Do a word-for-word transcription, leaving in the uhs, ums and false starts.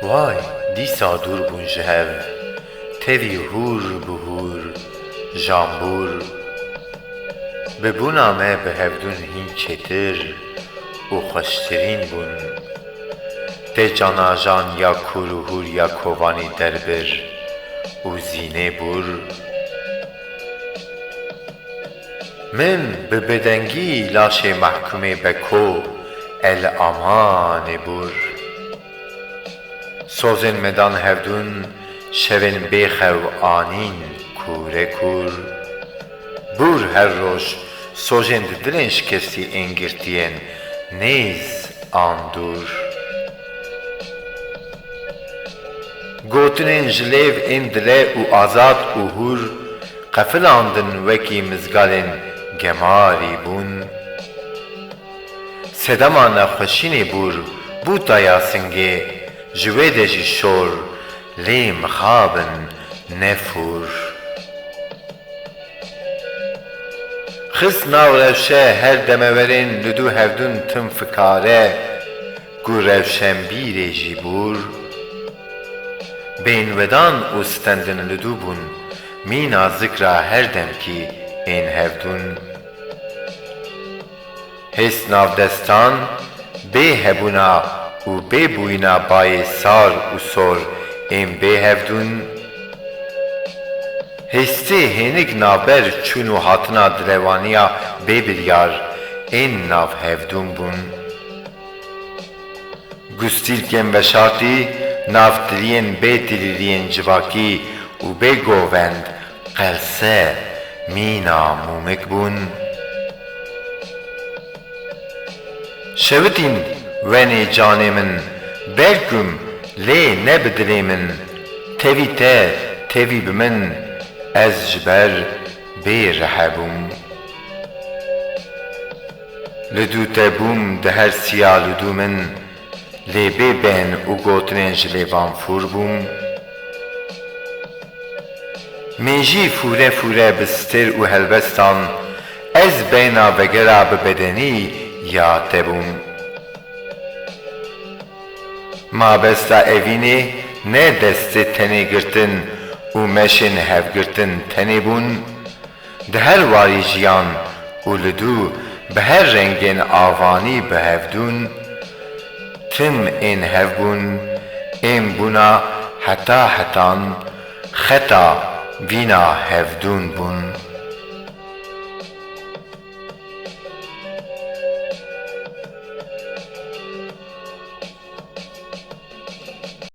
Way, dîsa dûr bûn ji hev, tevî hûr bi hûr, jambûr. Bi bûna me bi hevdûn hîn çêtir û xweştirîn bûn. Tê canajan ya kûr û hûr ya kovanî derbir û zînê bûr. Min bi bêdengî laşê mehkûmê Beko El Amanê bûr. Sozên me dan hevdûn, şevên bêxew anîn kûre kûr. Bûr her roj sojên di dilên şikestî ên girtiyên nêz an dûr. Gotinên ji lêv ên dile û azad û hûr qefilandin wekî mizgalên gemarî bûn. Sedema nexweşînê bûr bû taya singê, ji wê de jî şor lê mixabin ne fûr. Xist nav rewşe her demewerên li dû hevdûn tim fikare, ku rewşenbîrê jî bûr. Bên wedan û stendin li dû bûn, mîna zikra her demkî ên hevdûn. Hêst navdestan, bê hebûna û bê bûyîna bayê sar û sor ên bê hevdûn. Hêstê hênik navber çûn û hatina dilewaniya bê biryar ên nav hevdûn bûn. Gustîlkên veşartî, nav tiliyên bê tilîliyên civakî û bê govend, qelse, mîna mûmik bûn. Şewitîn wenê canê min, belkûm lê ne bi dilê min, tevî te, tevî bi min, ez ji ber bê rehe bûm. Li dû te bûm di her siya li dû min, lê bê bên û gotinên ji lêvan fûr bûm. Mêjî fûre fûre bi stêr û helbestan, ez beyna vegera bi bedenî ya te bûm. Mabesta evînê ne destê tenê girtin û meşên hevgirtin tenê bûn, di her warî jiyan û li dû bi her rengên avanî bi hevdûn, tim ên hev bûn, ên bûna heta hetan, xeta vîna hevdûn bûn.